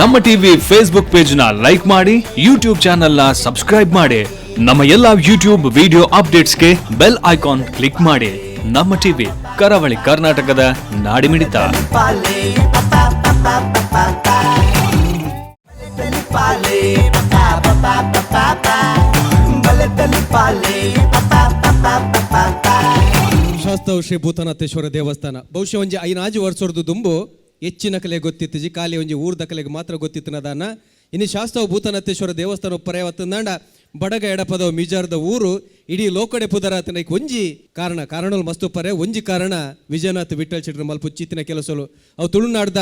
ನಮ್ಮ TV Facebook page ನ like ಮಾಡಿ, ಯೂಟ್ಯೂಬ್ ಚಾನೆಲ್ ನ ಸಬ್ಸ್ಕ್ರೈಬ್ ಮಾಡಿ. ನಮ್ಮ ಎಲ್ಲಾ ಯೂಟ್ಯೂಬ್ ವಿಡಿಯೋ ಅಪ್ಡೇಟ್ಸ್ಗೆ ಬೆಲ್ ಐಕಾನ್ ಕ್ಲಿಕ್ ಮಾಡಿ. ನಮ್ಮ ಟಿವಿ, ಕರಾವಳಿ ಕರ್ನಾಟಕದ ನಾಡಿಮಿಡಿತ. ಶಾಸ್ತಾವ್ ಶ್ರೀ ಭೂತನಾಥೇಶ್ವರ ದೇವಸ್ಥಾನ ಬಹುಶಃ ಒಂಜಿ ಐನಾಜು ವರ್ಷದ ದುಂಬು ಹೆಚ್ಚಿನ ಕಲೆ ಗೊತ್ತಿತ್ತು, ಖಾಲಿ ಒಂಜಿ ಊರ್ದ ಕಲೆಗೆ ಮಾತ್ರ ಗೊತ್ತಿತ್ತು. ಇನ್ನು ಶಾಸ್ತಾವ್ ಭೂತನಾಥೇಶ್ವರ ದೇವಸ್ಥಾನ ಪರ್ಯಾವತ್ತಂದಾಂಡ ಬಡಗ ಎಡಪದ ಮಿಜಾರ್ದ ಊರು ಇಡೀ ಲೋಕಡೆ ಪುದರಾತನ ಒಂಜಿ ಕಾರಣ, ಕಾರಣಗಳು ಮಸ್ತ್ ಪರೆ. ಒಂಜಿ ಕಾರಣ ವಿಜಯನಾಥ್ ವಿಠಲ್ ಶೆಟ್ಟರ್ ಮಲ್ಪ ಚಿತ್ತಿನ ಕೆಲಸಲು. ಅವು ತುಳುನಾಡ್ದ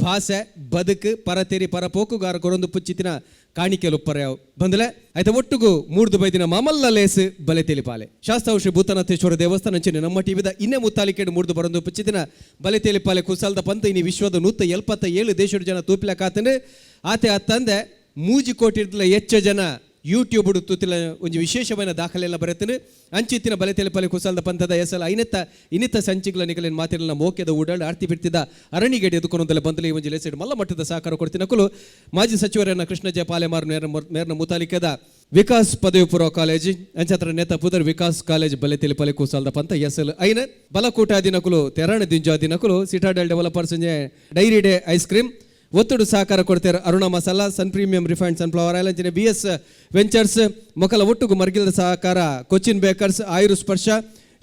ಭಾಷೆ, ಬದುಕು, ಪರತೇರಿ ಪರಪೋಕುಗಾರ ಕೊರೊಂದು ಪುಚ್ಚಿತ್ತಿನ ಕಾಣಿಕೆಲು ಪರ್ಯಾವ್ ಬಂದಲೆ. ಆಯ್ತ ಒಟ್ಟುಗು ಮೂರ್ದು ಬೈದಿನ ಮಾಮಲ್ಲ ಲೇಸ್ ಬಲೆ ತೆಲಿಪಾಲೆ ಶಾಸ್ತಾವ್ ಶ್ರೀ ಭೂತನಾಥೇಶ್ವರ ದೇವಸ್ಥಾನ ಅಂಚನೆ ನಮ್ಮ ಟಿವಿದ ಇನ್ನೇ ಮುತ್ತಾಲಿಕೆಡು ಮೂರ್ದು ಬರೊಂದು ಪುಚ್ಚಿತ್ತಿನ ಬಲೆ ತೆಲಿಪಾಲೆ ಕುಸಾಲ್ದ ಪಂತ ಇನಿ ವಿಶ್ವದ 177 ದೇಶದ ಜನ ತೂಪಿಲ ಕಾತಂದ್ರೆ ಆತೆ ಅತ್ತಂದೆ 3 ಕೋಟಿ ಹೆಚ್ಚ ಜನ ಯೂಟ್ಯೂಬ್ ತೂತಿಲ ಒಂಜಿ ವಿಶೇಷವಾದ ದಾಖಲೆ ಎಲ್ಲ ಬರೆತನು. ಅಂಚಿತ್ತಿನ ಬಲೆ ತೆಲಿಪಾಲೆ ಕುಸಾಲ್ದ ಪಂಥದ ಎಸಲ ಐನೆತ್ತ ಇನ್ನಿತ್ತ ಸಂಚಿಗಳ ನಿಕಲಿನ ಮಾತಿನ ಮೋಕೆದ ಉಡಾಳ ಆರ್ತಿ ಬಿಡ್ತಿದ್ದ ಅರಣಿಗೇಡಿ ಎದುಕೊನೊಂದಲೆ ಬಂದಲೆ. ಈ ಒಂಜಿ ಲೇಸೆಡ್ ಮಲ್ಲ ಮಟ್ಟದ ಸಹಕಾರ ಕೊಡ್ತಿನಕುಲು ಮಾಜಿ ಸಚಿವರನ್ನ ಕೃಷ್ಣ ಜೆ ಪಾಲೆಮಾರ್ ಮೇರ್ನ ಮುತಾಲಿಕೆದ ವಿಕಾಸ್ ಪದವಿ ಪೂರ್ವ ಕಾಲೇಜ್ ಅಂಚತ್ರ ನೇತ ಪುದರ್ ವಿಕಾಸ್ ಕಾಲೇಜ್. ಬಲೆ ತೆಲಿಪಲೆ ಕುಸಾಲ್ದ ಪಂತ ಎಸಲ್ ಐನ ಬಲಕೂಟ ದಿನಕುಲು ತೆರಣ ದಿಂಜಾ ದಿನಕುಲು Citadel developers, dairy day ice cream ಒತ್ತಡು ಸಹಕಾರ ಕೊಡ್ತಾರೆ. Aruna Masala, sun premium refined sunflower oil ಅಂಚನೆ ಬಿ ಎಸ್ ವೆಂಚರ್ಸ್ ಮೊಕಲ ಒಟ್ಟುಗು ಮರ್ಗಿಲ್ದ ಸಹಕಾರ ಕೊಚ್ಚಿನ್ ಬೇಕರ್ಸ್, ಆಯುರ್ ಸ್ಪರ್ಶ,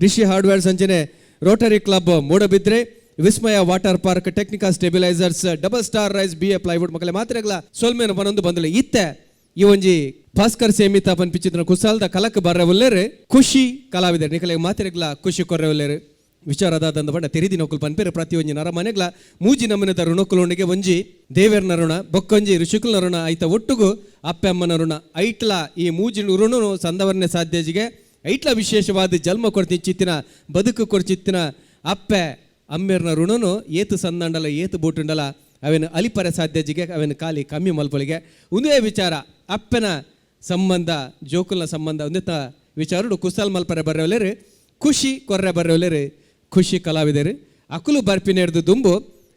ರಿಷಿ ಹಾರ್ಡ್ವೇರ್ಸ್ ಅಂಚನೆ rotary club Moodbidri, Vismaya water park, technical stabilisers, double star rice, B A plywood ಮಕ್ಕಳ ಮಾತ್ರೆಗಳ ಸೊಲ್ಮೇನ ಬನೊಂದು ಬಂದಲೆ. ಇತ್ತೆ ಈ ಒಂಜಿ ಭಾಸ್ಕರ್ ಸೇಮಿತ ಪನ್ಪಿಚಿತ್ರ ಕುಸಾಲ್ದ ಕಲಕ್ ಬರ್ರೆ ಉಲ್ಲೇರು ಖುಷಿ ಕಲಾವಿದರು. ನಿಕಲೆ ಮಾತ್ರೆಗ್ಲ ಖುಷಿ ಕೊರ್ರೆ ಉಲ್ಲೇರು. ವಿಚಾರದಾದಂದ ಬಣ್ಣ ತೆರಿದಿ ನೊಕುಲು ಪನ್ಪೇರು, ಪ್ರತಿಯೊಂಜಿ ನರಮನೆಗ್ಲ ಮೂಜಿ ನಮೂನೆದ ಋಣಕುಲೊಂಡಿಗೆ. ಒಂಜಿ ದೇವೆರ್ನ ಋಣ, ಬೊಕ್ಕೊಂಜಿ ಋಷಿಕುಲ ಋಣ, ಐತ ಒಟ್ಟುಗು ಅಪ್ಪೆ ಅಮ್ಮನ ಋಣ. ಐಟ್ಲ ಈ ಮೂಜಿ ಋಣನು ಸಂದವರ್ಣೆ ಸಾಧ್ಯಜಿಗೆ. ಐಟ್ಲ ವಿಶೇಷವಾದ ಜನ್ಮ ಕೊಡ್ತಿಚ್ಚಿತ್ತಿನ, ಬದುಕು ಕೊರ್ಚಿತ್ತಿನ ಅಪ್ಪೆ ಅಮ್ಮೆರ್ನ ಋಣನು ಏತು ಸಂದಂಡಲ, ಏತು ಬೂಟುಂಡಲ ಅವೇನು ಅಲಿಪರೆ ಸಾಧ್ಯಜಿಗೆ, ಅವೇನು ಖಾಲಿ ಕಮ್ಮಿ ಮಲ್ಪೊಲಿಗೆ. ಒಂದೇ ವಿಚಾರ ಅಪ್ಪನ ಸಂಬಂಧ, ಜೋಕುಲ್ನ ಸಂಬಂಧ. ಒಂದೇ ವಿಚಾರಡು ಕುಸಲ್ ಮಲ್ಪರೆ ಬರ್ರೆವಲೇರು, ಖುಷಿ ಕೊರ್ರೆ ಬರ್ರೆವಲೇರು ಖುಷಿ ಕಲಾವಿದರು. ಅಕುಲು ಬರ್ಪಿನೇರ್ದು ದುಂಬು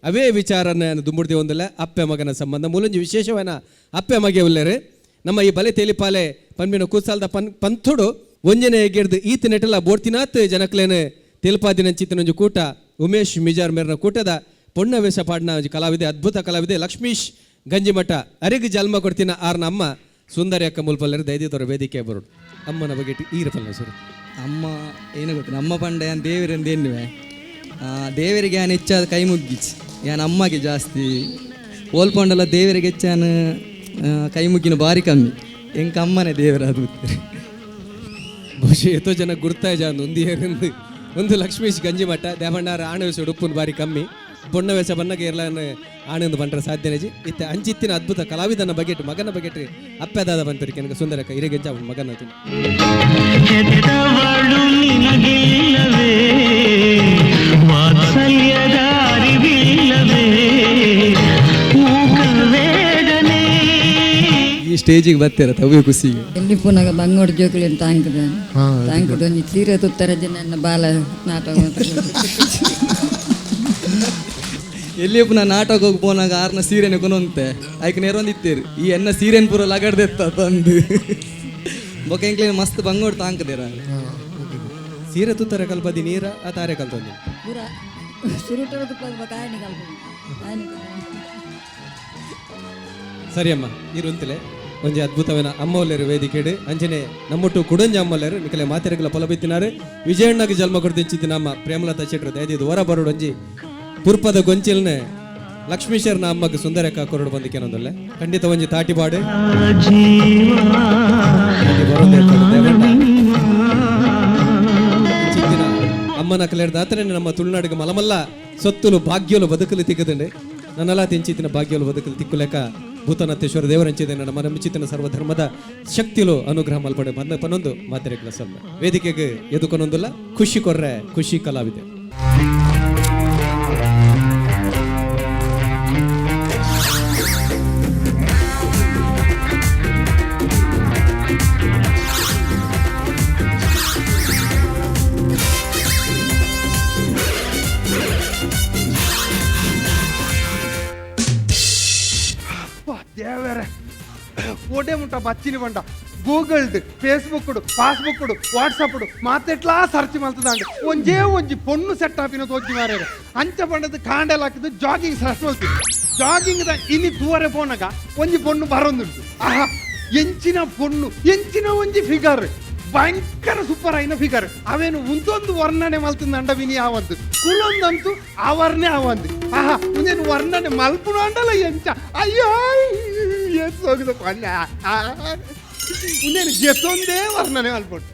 ಅವೇ ವಿಚಾರನ ದುಂಬುಡ್ದಿ ಒಂದಲ್ಲ ಅಪ್ಪೆ ಮಗನ ಸಂಬಂಧ. ಮೂಲೊಂಜಿ ವಿಶೇಷವನ ಅಪ್ಪೆ ಮಗೆ ಉಲ್ಲೇರು. ನಮ್ಮ ಈ ಬಲೆ ತೇಲಿಪಾಲೆ ಪನ್ಪಿನ ಕುಸಾಲ್ದ ಪನ್ ಪಂಥುಡು ಒಂಜನೆ ಎಗೆರ್ದು ಈತ ನೆಟಲ ಬೋರ್ತಿನಾತ್ ಜನಕ್ಲೇನು ತೆಲ್ಪಾದಿನಂಚಿತ್ತಿನೊಂಜಿ ಕೂಟ, ಉಮೇಶ್ ಮಿಜಾರ್ ಮೇರ್ನ ಕೂಟದ ಪೊಣ್ಣ ವೇಷ ಪಾಡ್ನ ಒಂಜಿ ಕಲಾವಿದೆ, ಅದ್ಭುತ ಕಲಾವಿದೆ ಲಕ್ಷ್ಮೀಶ್ ಗಂಜಿಮಠ. ಅರೆಗ್ ಜನ್ಮ ಕೊಡ್ತಿನ ಆರ್ನ ಅಮ್ಮ ಸುಂದರಿ ಅಕ್ಕ ಮುಲ್ಪಲ್ಲರು ದೈದಿತವರ ವೇದಿಕೆ ಬರೋಡು. ಅಮ್ಮನ ಬಗ್ಗೆ ಈರ ಪಲ್ಲ ಸರ್. ಅಮ್ಮ ಏನು ಗೊತ್ತಿಲ್ಲ. ಅಮ್ಮ ಪಂಡ ಯಾನ್ ದೇವರಿಂದ ಎನ್ನುವೆ. ದೇವರಿಗೆ ಯಾನ್ ಹೆಚ್ಚಾದ ಕೈ ಮುಗ್ಗಿಚ್. ಯಾನ್ ಅಮ್ಮಗೆ ಜಾಸ್ತಿ ಓಲ್ಪೊಂಡಲ ದೇವರಿಗೆ ಹೆಚ್ಚಾನ ಕೈ ಮುಗ್ಗಿನ ಬಾರಿ ಕಮ್ಮಿ. ಎಂಕ ಅಮ್ಮನೇ ದೇವರ ಅದು. ಬಹುಶಃ ಎತ್ತೋ ಜನ ಗುರ್ತಾಯ ಜಾನ್ ಒಂದು ಏರಿಂದು. ಒಂದು ಲಕ್ಷ್ಮೀಶ್ ಗಂಜಿಮಠ ದೇವಣ್ಣಾರ ಆಣ ವೇಷ ಉಡುಪುನ್ ಬಾರಿ ಕಮ್ಮಿ. ಬೊಣ್ಣ ವೇಷ ಬನ್ನಗ ಇರ್ಲಾನ ಆಣಂದು ಬಂಟ್ರ ಸಾಧ್ಯನೇಜಿ. ಇತ್ತೆ ಅಂಚಿತ್ತಿನ ಅದ್ಭುತ ಕಲಾವಿದನ ಬಗೆಟ್, ಮಗನ ಬಗೆಟ್ ಅಪ್ಪೆದಾದ ಬಂತಿರಿಕೆ ನನಗೆ. ಸುಂದರಕ್ಕ ಇರೆಗೆಂಚ ಮಗನ? ಹೆತ್ತವಳು ನಿನಗಿಲ್ಲವೇ? ವಾತ್ಸಲ್ಯದ ಅರಿವಿಲ್ಲವೇ? ಮೂಕ ವೇದನೆ. ಈ ಸ್ಟೇಜಿಗೆ ಬರ್ತೀರ ತವೇ ಖುಷಿಗೆ. ಎಲ್ಲಿ ಪುನಗ ಬಂಗೋಡು ಜೋಕುಲಿನ ತಾಂಕದ ತಾಂಕದ ಒಂಜಿ ಸೀರೆ ತುತ್ತರ ನನ್ನ ಬಾಲ ನಾಟಕ. ಎಲ್ಲಿ ಪುನಃ ನಾಟಕ ಹೋಗಿ ಪೋನಾಗ ಆರ್ನ ಸೀರೆನೆ ಕೊನೊಂತೆ ಐಕ್ ನೇರೊಂದಿತ್ತೇರು ಈ ಎನ್ನ ಸೀರೆನ್ ಪೂರ ಲಗಡ್ದೆತ್ತ ತಂದು. ಬೊಕ ಎಂಕ್ಲೇನು ಮಸ್ತ್ ಬಂಗೋಡು ತಾಂಕದೇರ. ಸೀರೆ ತುತ್ತರ ಕಲ್ಪದಿ ನೀರ ಆ ತಾರೆ ಕಲ್ತೊಂದು? ಪೂರ ಸುರುಟರ ತುಪ್ಪದ ಬೊಕ ಆಯ್ನಿ ಕಲ್ಪ ಆಯ್ನಿ. ಸರಿ ಅಮ್ಮ, ಇರುಂತಲೆ. ಒಂಜಿ ಅದ್ಭುತವೇನ ಅಮ್ಮೊಲ್ಲೇರು ವೇದಿಕೆಡು. ಅಂಚನೆ ನಮ್ಮೊಟ್ಟು ಕುಡಂಜ ಅಮ್ಮೊಲ್ಲೇರು. ನಿಕಲೆ ಮಾತೆರೆಗ್ಲ ಪೊಲಬಿತ್ತಿನಾರು ವಿಜಯಣ್ಣಗೆ ಜನ್ಮ ಕೊಡ್ತಿಂಚಿತ್ತಿನ ಅಮ್ಮ ಪ್ರೇಮಲತಾ ಶೆಟ್ರು ದಯದಿದ್ದು ಹೊರ ಬರೋಡು. ಒಂಜಿ ಪುರ್ಪದ ಗೊಂಚಿಲ್ನೆ ಲಕ್ಷ್ಮೀಶರ್ನ ಅಮ್ಮಗ್ ಸುಂದರಕ್ಕ ಕೊರಡು ಬಂದಿಕೆನೊಂದೊಲ್ಲೆ. ಖಂಡಿತ ಒಂಜಿ ತಾಟಿ ಬಾಡು. ಜೀವ. ಅಲ್ಲಿ ಬರೋದು ಇರ್ತದೆ ದೇವಣ್ಣ. ಇಂಚಿತ್ತಿನ ಅಮ್ಮನ ಕಲೆರ್ದಾತನೇ ನಮ್ಮ ತುಳುನಾಡಿಗೆ ಮಲಮಲ್ಲ ಸೊತ್ತುಲು, ಭಾಗ್ಯಲು, ಬದುಕಲು ತಿಕ್ಕದಂಡೆ. ನನ್ನೆಲ್ಲ ತಿಂಚಿತ್ತಿನ ಭಾಗ್ಯಲು, ಬದುಕಲು ತಿಕ್ಕುಲೆಕ ಭೂತನಾಥೇಶ್ವರ ದೇವರಂಚಿದೆ ನಮ್ಮ ನಂಬಿಚಿತ್ತಿನ ಸರ್ವಧರ್ಮದ ಶಕ್ತಿಲು ಅನುಗ್ರಹ ಮಲ್ಪಡೆ ಬಂದ ಪನೊಂದು ಮಾತೆರೆಗ್ಲ ಸೊಲ್ಲೆ. ವೇದಿಕೆಗೆ ಎದುಕೊನೊಂದುಲ್ಲ ಖುಷಿ ಕೊರ್ರೆ ಖುಷಿ ಕಲಾವಿದೆ. ದೇವರೇ ಓಡೆ ಮುಟ್ಟ ಬಚ್ಚಿನಿ ಬಂಡ ಗೂಗಲ್ಡ್ ಫೇಸ್ಬುಕ್ಡು ಪಾಸ್ಬುಕ್ಡು ವಾಟ್ಸಪ್ಡು ಮಾತೆಟ್ಲಾ ಸರ್ಚ್ ಮಲ್ತದಾಂಡ್ ಒಂಜೇ ಒಂಜಿ ಪೊಣ್ಣು ಸೆಟ್ ಆಪಿನ ತೋಚಿ ಮಾರೇರೆ ಅಂಚ ಪಂಡದ ಕಾಂಡೆಲ್ ಹಾಕಿದ್ದು jogging search Malti jogging the ಇನಿ ತೂವರೆ ಪೋನಗ ಒಂಜಿ ಪೊಣ್ಣು ಬರೋದುಂಟು. ಆಹಾ ಎಂಚಿನ ಪೊಣ್ಣು ಎಂಚಿನ ಒಂಜಿ ಫಿಗರ್ ಭಯಂಕರ ಸೂಪರ್ అయిన ಫಿಗರ್ ಅವೇನು ಉಂತೊಂದು ವರ್ಣನೆ ಮಲ್ತಂದಂಡ ವಿನಿ ಆವಂತು ಕುಲೊಂದಂತೂ ಆವರ್ಣೆ ಆವಂದು. ಆಹಾ ಮುಂದೇನು ವರ್ಣನೆ ಮಲ್ಪುನು ಅಂಡಲ ಎಂಚ ಅಯ್ಯೋ ಏಸ್ ಹೋಗಿದ ಪಣ್ಣ ಮುಂದೇನು ಜೆತ್ತೊಂದೇ ವರ್ಣನೆ ಮಲ್ಪುಂಡು.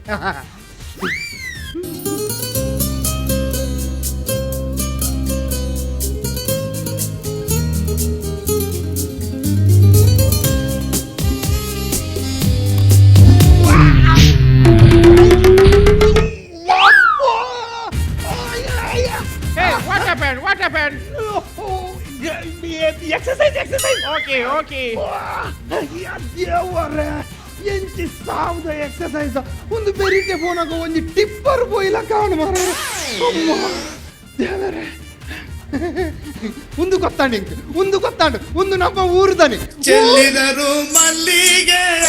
Hey, what happened? What happened? Exercise, exercise. Okay, okay. ದೇವರೇ ಎಂಚಿ ಸಾವ್ದ ಎಕ್ಸರ್ಸೈಸ್ ಒಂದು ಬೆರಿಟೆ ಫೋನಾಗ ಒಂಜಿ ಟಿಪ್ಪರ್ ಪೋಯಿಲ ಕಾಣು ಮಾರ ದೇವರೇ ಒಂದು ಗೊತ್ತಾಂಡು ಇಂಕ್ ಒಂದು ಗೊತ್ತಾಂಡು ಒಂದು ನಮ್ಮ ಊರುದಾನೆ ಚೆಲ್ಲಿದರು ಮಲ್ಲಿಗೆಯ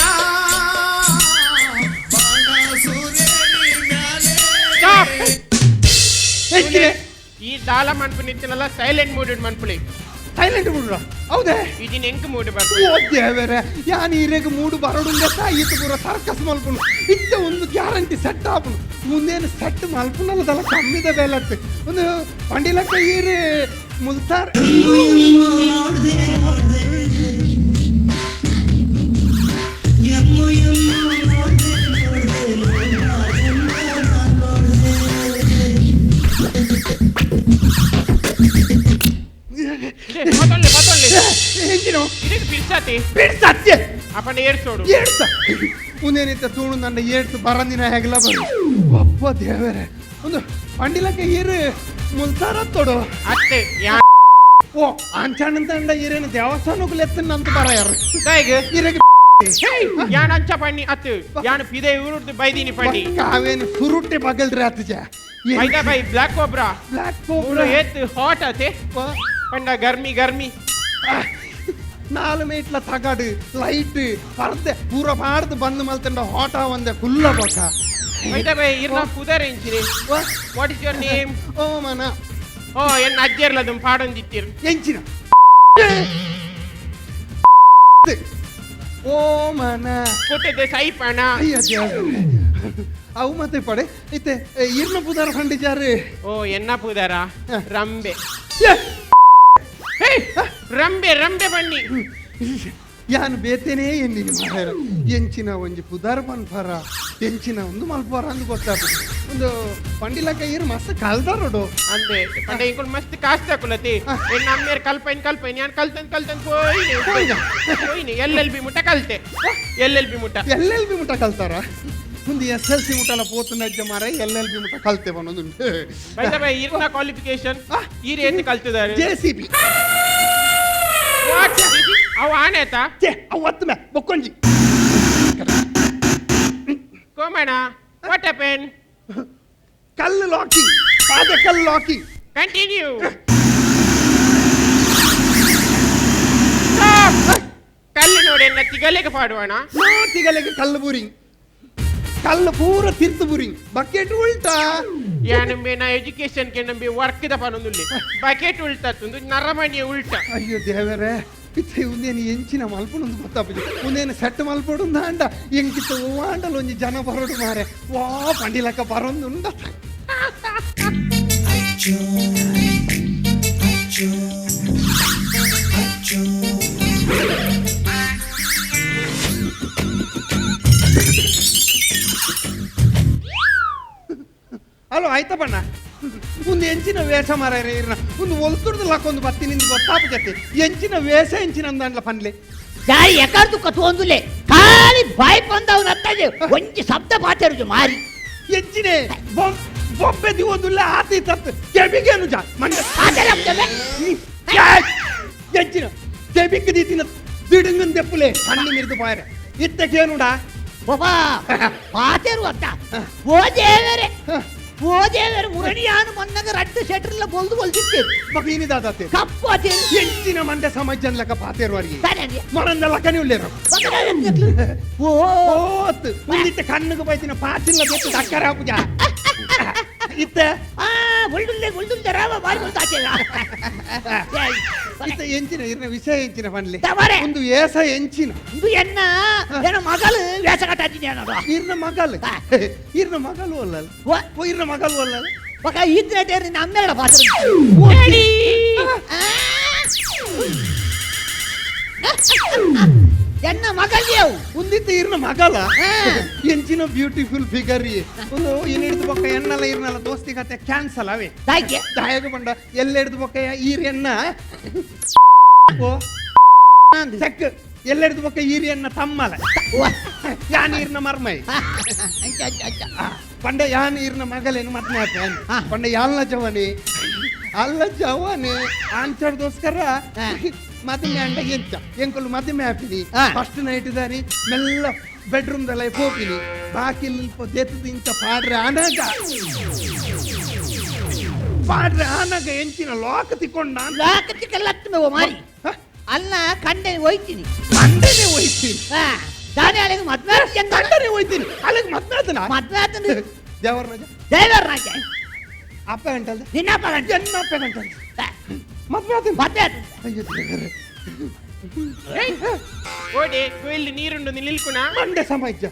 Stop! ಎಂಚಿನೆ ಈ ದಾಲ ಮನ್ಪು ನಿಂತಿನಲ್ಲ ಸೈಲೆಂಟ್ ಮೂಡ್ ಮನ್ಪುಳಿ ಸೈಲೆಂಟ್ ಮೂಡ್ ಹೌದೇ ಇದಿನ ಎಂಕ್ ಮೂಡ್ ಓ ದೇವರೇ ಯಾನ್ ಈರೆಗ್ ಮೂಡು ಬರಡುಂದ ಈತ ಪೂರ ಸರ್ಕಸ್ ಮಲ್ಪುನು ಇತ್ತ ಒಂದು ಗ್ಯಾರಂಟಿ ಸೆಟ್ ಆಪುನು ಮುಂದೇನು ಸೆಟ್ ಮಲ್ಪುನಲ್ಲದಲ್ಲ ಕಮ್ಮಿದ ಬೇಲತ್ತು ಒಂದು ಪಂಡಿಲಕ್ಕ ಈರು ಮುಲ್ತಾರ್ ಪತೊಳ್ಳಿ ಪತೊಳ್ಳಿ ಎಂಜಿನ ಇದಕ್ಕೆ ಬಿಡ್ಸಾತಿ ಬಿಡ್ಸತ್ಯ ಅಪ್ಪನ ಏರ್ಸೋಡು ಏಡ್ಸ ಮುಂದೇನಿತ್ತ ತೂಣು ನನ್ನ ಏಡ್ಸು ಬರಂದಿನ ಹೇಗಲ ಬರು ಒಬ್ಬ ದೇವರೇ ಒಂದು ಪಂಡಿಲಕ್ಕ ಈರು ಮುಲ್ತಾರ ತೊಡು ಅತ್ತೆ ಯಾ ಓ ಅಂಚಾಣಂತ ಈರೇನು ದೇವಸ್ಥಾನಕ್ಕೆ ಲೆತ್ತನಂತ ಬರ ಯಾರು ದಾಯಿಗೆ ಈರೆಗೆ ಯಾನ್ ಅಂಚ ಪಣ್ಣಿ ಅತ್ತು ಯಾನ್ ಪಿದೆ ಊರುಡ್ದು ಬೈದೀನಿ ಪಣ್ಣಿ ಕಾವೇನು ಸುರುಟ್ಟೆ ಪಗಲ್ರಿ ಆತಜ ಬೈದ by black cobra black ಊರು ಕೋಬ್ರಾ ಏತ್ ಹಾಟ್ ಅತೆ ಪಂಡ ಗರ್ಮಿ ಗರ್ಮಿ ನಾಲು ಮೇಟ್ಲ ತಗಡು ಲೈಟ್ ಪರ್ದೆ ಪೂರ ಪಾಡ್ದು ಬಂದು ಮಲ್ತಂಡ ಹೋಟ ಒಂದೆ ಕುಲ್ಲ ಬಕ ಬೈದ ಬೈ ಇರ್ನ ಪುದರ್ ಎಂಚಿನಿ what is your name ಓ ಮನ ಓ ಎನ್ನ ಅಜ್ಜರ್ಲದು ಪಾಡೊಂದಿತ್ತೀರ್ ಎಂಚಿನ ಓ ಮನ ಕೊಟ್ಟಿದ್ದೆ ಸೈಪಣ ಅಯ್ಯ ದೇವ್ರೇ. ಅವು ಮತ್ತೆ ಪಡೆ ಇತ್ತೆ ಇರ್ನ ಪುದಾರ ಖಂಡಿಜಾರು ಓ ಎನ್ನ ಪುದರ ರಂಬೆ ಏ, ಹೇ ರಂಬೆ ರಂಬೆ ಬಣ್ಣಿ ಯಾನ್ ಬೇತೇನೆ ಎನ್ನಿನಿ ಮಾರಾಯ ಎಂಚಿನ ಒಂಜಿ ಪುದಾರ್ ಪನ್ಪರ ಎಂಚಿನ ಒಂದು ಮಲ್ಪರ ಅಂದ್ ಗೊತ್ತಾಪುಜಿ ಒಂದು ಪಂಡಿಲಕ್ಕ ಇರು ಮಸ್ತ್ ಕಲ್ದಾರೋಡು ಅಂದೆ ಪಂಡ ಇಂಕುಲ್ ಮಸ್ತ್ ಕಾಸ್ತ ಕುಲತಿ ಎನ್ನ ಅಮ್ಮೇರ್ ಕಲ್ಪೈನ್ ಕಲ್ಪೈನ್ ಯಾನ್ ಕಲ್ತನ್ ಕಲ್ತನ್ ಪೋಯಿನಿ ಪೋಯಿನ? ಪೋಯಿನಿ L L B ಮುಟ್ಟ ಕಲ್ತೆ L L B ಮುಟ್ಟ L L B ಮುಟ್ಟ ಕಲ್ತಾರ ಒಂದು S L C ಮುಟ್ಟಲ ಪೋತುನಜ್ಜ ಮಾರ L L B ಮುಟ್ಟ ಕಲ್ತೆ ಬನ್ನೊಂದುಂಟು ಬೈದ ಬೈ ಇರ್ನ ಕ್ವಾಲಿಫಿಕೇಶನ್ ಈ ರೇತಿ ಕಲ್ತಿದ್ದಾರೆ J C B what ಅವ ಆನೇತ ಛೇ ಅವು ಒತ್ತು ಮೇ ಬೊಕ್ಕೊಂಜಿ ಕೋಮಣ what happen ಕಲ್ಲು ಲಾಕಿಂಗ್ ಪಾದ ಕಲ್ಲು ಲಾಕಿಂಗ್ ಕಂಟಿನ್ಯೂ ಕಲ್ಲು ನೋಡಿ ಎನ್ನ ತಿಗಲೆಗೆ ಪಾಡುವಣ ನೋ ತಿಗಲೆಗೆ ಕಲ್ಲು ಬೂರಿಂಗ್ ಕಲ್ಲು ಪೂರ ತಿರ್ತು ಬೂರಿಂಗ್ ಬಕೆಟ್ ಉಲ್ಟಾ ಯಾನಂಬೆ ನಾ ಎಜುಕೇಶನ್ ಕೆ ನಂಬಿ ವರ್ಕ್ the ಪನೊಂದುಲ್ಲೆ bucket ಉಲ್ಟತ್ತುಂದು ನರಮಣಿ ಉಲ್ಟ ಅಯ್ಯೋ ದೇವರೇ ಇತ್ತೆ ಉಂದೇನು ಎಂಚಿನ ಮಲ್ಪುನೊಂದು ಗೊತ್ತಾಪುಜಿ ಉಂದೇನು ಸೆಟ್ ಮಲ್ಪೊಡು ಅಂಡ ಎಂಕಿತ್ತ ಓವಾಂಡಲ ಒಂಜಿ ಜನ ಬರೋಡು ಮಾರೆ ವಾ ಪಂಡಿಲಕ್ಕ ಬರೋದು ಉಂಡ ಹಲೋ ಆಯ್ತಪ್ಪಣ್ಣ ಒಂದು ಎಂಚಿನ ವೇಷ ಮಾರಾಯ ಇರ್ನ ಒಂದು ಒಲ್ತುರ್ದು ಲಾಕೊಂದು ಬತ್ತಿ ನಿಂದು ಗೊತ್ತಾಪುಜತ್ತೆ ಎಂಚಿನ ವೇಷ ಎಂಚಿನ ಅಂದಾಂಡ್ಲ ಪನ್ಲೆ ಜಾರಿ ಎಕಾರ್ದು ಕಥೊಂದುಲೆ ಖಾಲಿ ಬಾಯಿ ಬಂದವನ ಅತ್ತಾಜೆ ಒಂಜಿ ಶಬ್ದ ಪಾತೆರುಜು ಮಾರಿ ಎಂಚಿನೆ ಬೊಂಬೆ ದಿವೊಂದುಲ್ಲ ಆತಿ ತತ್ತು ಕೆಬಿಗೇನು ಜಾ ಮಂಡ ಪಾತೆರ ಉಂಟವೆ? ಎಂಚಿನ ಕೆಬಿಕ್ ದೀತಿನ ದಿಡುಂಗನ್ ದೆಪ್ಪುಲೆ ಕಣ್ಣು ಮಿರ್ದು ಪಾಯರೆ ಇತ್ತಕೇನುಡಾ ಬಾಬಾ ಪಾತೆರು ಅತ್ತ ಓ ದೇವರೇ ಓ ದೇವರು ಮುರಣಿಯಾನು ಮೊನ್ನಗ ರಡ್ಡು ಶೆಟ್ರಲ್ಲ ಬೊಲ್ದು ಬೊಲ್ದಿತ್ತೇರು ಬಕೀನಿ ದಾದಾತೆ ಕಪ್ಪು ಅತೇರು ಎಂಚಿನ ಮಂಡೆ ಸಮಾಜನ್ ಲೆಕ್ಕ ಪಾತೇರುವರಿಗೆ ತಾನೇ ಮೊರಂದ ಲಕ್ಕನಿ ಉಳ್ಳೇರು ಓ ಓತ್ ಮುಂದಿಟ್ಟ ಕಣ್ಣುಗೆ ಬೈತಿನ ಪಾಚಿಲ್ಲ ಬೆತ್ತು ದಕ್ಕರ ಪೂಜಾ ಇತ್ತ ಆ ಒಳ್ಳುಲ್ಲೆ ಒಳ್ಳುಲ್ಲೆ ರಾವ ಬಾರಿ ಗೊತ್ತಾಚೆಲ್ಲ ಇತ್ತ ಎಂಚಿನ ಇರ್ನ ವಿಷಯ ಎಂಚಿನ ಪನ್ಲೆ ತವರೆ. ಒಂದು ಏಸ ಎಂಚಿನ ಇದು ಎನ್ನ ಏನ ಮಗಳು ವೇಷ ಕಟ್ಟಾತೀನಿ ಅನ್ನೋದು ಇರ್ನ ಮಗಲ್ ಇರ್ನ ಮಗಲು ಅಲ್ಲಲ್ಲ ಓ. ಓ ಇರ್ನ ಮಗಲು ಅಲ್ಲಲ್ಲ ಬಕ ಇದ್ರೆ ನಿನ್ನ ಅಮ್ಮೆಗಳ ಪಾತ್ರ ಎನ್ನ ಮಗಲ್ಯವು ಉಂದಿತ್ತ ಇರ್ನ ಮಗಲ ಎಂಚಿನ ಬ್ಯೂಟಿಫುಲ್ ಫಿಗರ್ ಒಂದು ಏನ್ ಹಿಡಿದು ಬೊಕ್ಕ ಎನ್ನಲ್ಲ ಇರ್ನಲ್ಲ ದೋಸ್ತಿ ಕತೆ ಕ್ಯಾನ್ಸಲ್ ಅವೇ ದಾಯ್ಕೆ ದಾಯಗ ಬಂಡ ಎಲ್ಲ ಹಿಡಿದು ಬೊಕ್ಕ ಈರ್ ಎನ್ನ ಓ ಚೆಕ್ ಎಲ್ಲ ಹಿಡಿದು ಬೊಕ್ಕ ಈರ್ ಎನ್ನ ತಮ್ಮಲ ಯಾನ್ ಈರ್ನ ಮರ್ಮೈ ಅಂಚ ಅಂಚ ಅಂಚ ಪಂಡ ಯಾನ್ ಈರ್ನ ಮಗಲೇನು ಮತ್ ಮಾತೇನ್ ಪಂಡ ಯಾಲ್ನ ಜವನಿ ಅಲ್ಲ ಜವನಿ ಆಂಚರ್ದೋಸ್ಕರ ಮದುವೆ ಅಂಡ ಎಂಚ ಎಂಕುಲು ಮದುವೆ ಆಪಿನಿ ಫಸ್ಟ್ ನೈಟ್ ದಾನಿ ಮೆಲ್ಲ ಬೆಡ್ರೂಮ್ ದಲ್ಲ ಪೋಪಿನಿ ಬಾಕಿಲ್ ದೇತದ ಇಂಚ ಪಾಡ್ರೆ ಆನಾಗ ಪಾಡ್ರೆ ಆನಾಗ ಎಂಚಿನ ಲಾಕ್ ತಿಕ್ಕೊಂಡ ಲಾಕತ್ತಿಗೆಲ್ಲ ಹತ್ತು ಮಾರಿ ಅಲ್ಲ ಕಂಡೆ ಹೋಯ್ತೀನಿ ಕಂಡನೆ ಹೋಯ್ತೀನಿ ದಾನಿ ಅಲ್ಲಿಗೆ ಮದ್ವೆ ಕಂಡನೆ ಹೋಯ್ತೀನಿ ಅಲ್ಲಿಗೆ ಮದ್ವೆ ಆತನ ಮದ್ವೆ ಆತನ ದೇವರ ದೇವರ ರಾಜ ಅಪ್ಪ ಗಂಟಲ್ದ ನಿನ್ನಪ್ಪ ಗಂಟೆ ಎನ್ನ ಅಪ್ಪ ಗಂಟಲ್ದ ಮದ್ವೆ ಆತನ ಮದ್ವೆ ಆತನ ಅಯ್ಯೋ ದೇವರೇ. ಓಡಿ ಕುಯಿಲ್ ನೀರುಂಡು ನಿಲ್ಕುನ ಮಂಡೆ ಸಮಾಜ